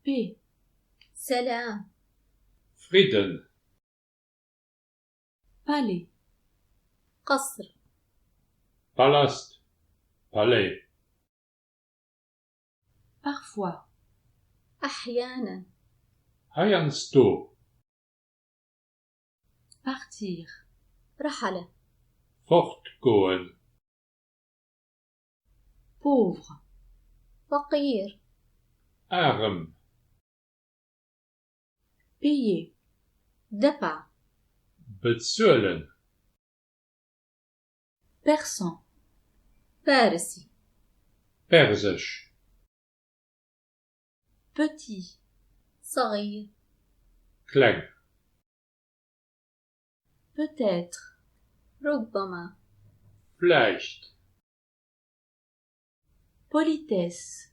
Paix. سلام. Fridden. Palais. قصر. Palast, Palais. Parfois. أحيانا. Heiansdo. Partir. رحل. Fortgoen. Pauvre. فقير. Aarem. Payer. دفع. Bezuelen. Persan. فارسي. Persesch. Petit. صغير. Kleng. Peut-être. ربما. Vläicht. Politesse.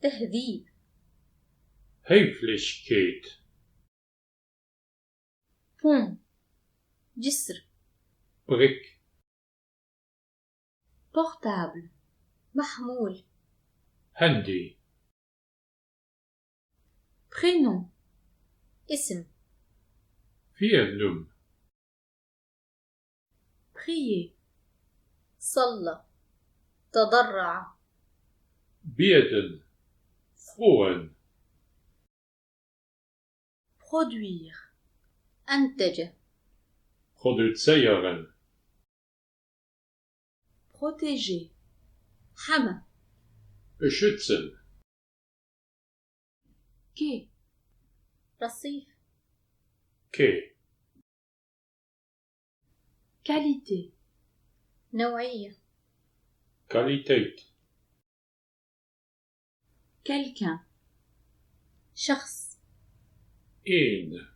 تهذيب. Héiflechkeet. Pont. جسر. Bréck. Portable. محمول. Handy. Prénom. اسم. Virnumm. Prier. صلى، تضرع. Bieden, froen. Produire. أنتج. Produzéieren. Protéger. حمى. Beschützen. Quai. رصيف. Quai. Qualité. نوعية. Qualitéit. Quelqu'un. شخص. Een.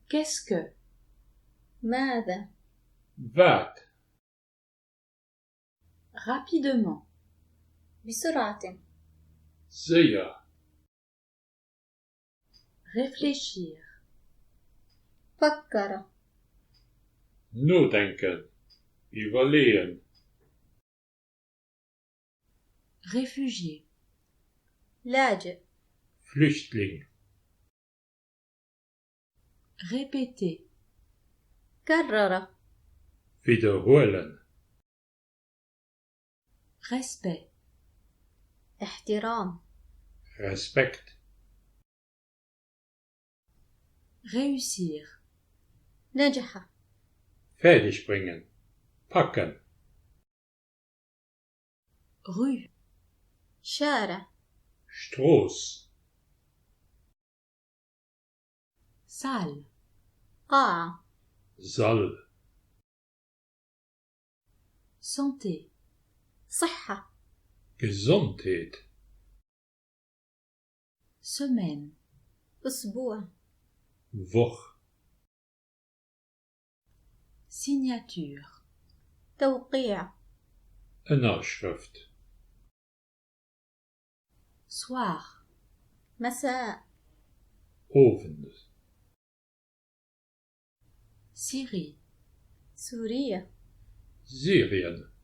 Qu'est-ce que. ماذا. Wat. Rapidement. بسرعة. Séier. Réfléchir. فكر. Nodenken, iwwerleeën. Réfugié. لاجئ. Flüchtling. Répéter. كرر. Widderhuelen. Respect. احترام. Respekt. Réussir. نجح. Fäerdegbréngen, packen. Rue. شارع. Strooss. Salle. قاعة. Sall. Santé. صحة. Gesondheet. Semaine. أسبوع. Woch. Signature. توقيع. Ënnerschrëft. Soir. مساء. Owend. Syrie. سوريا. Syrien.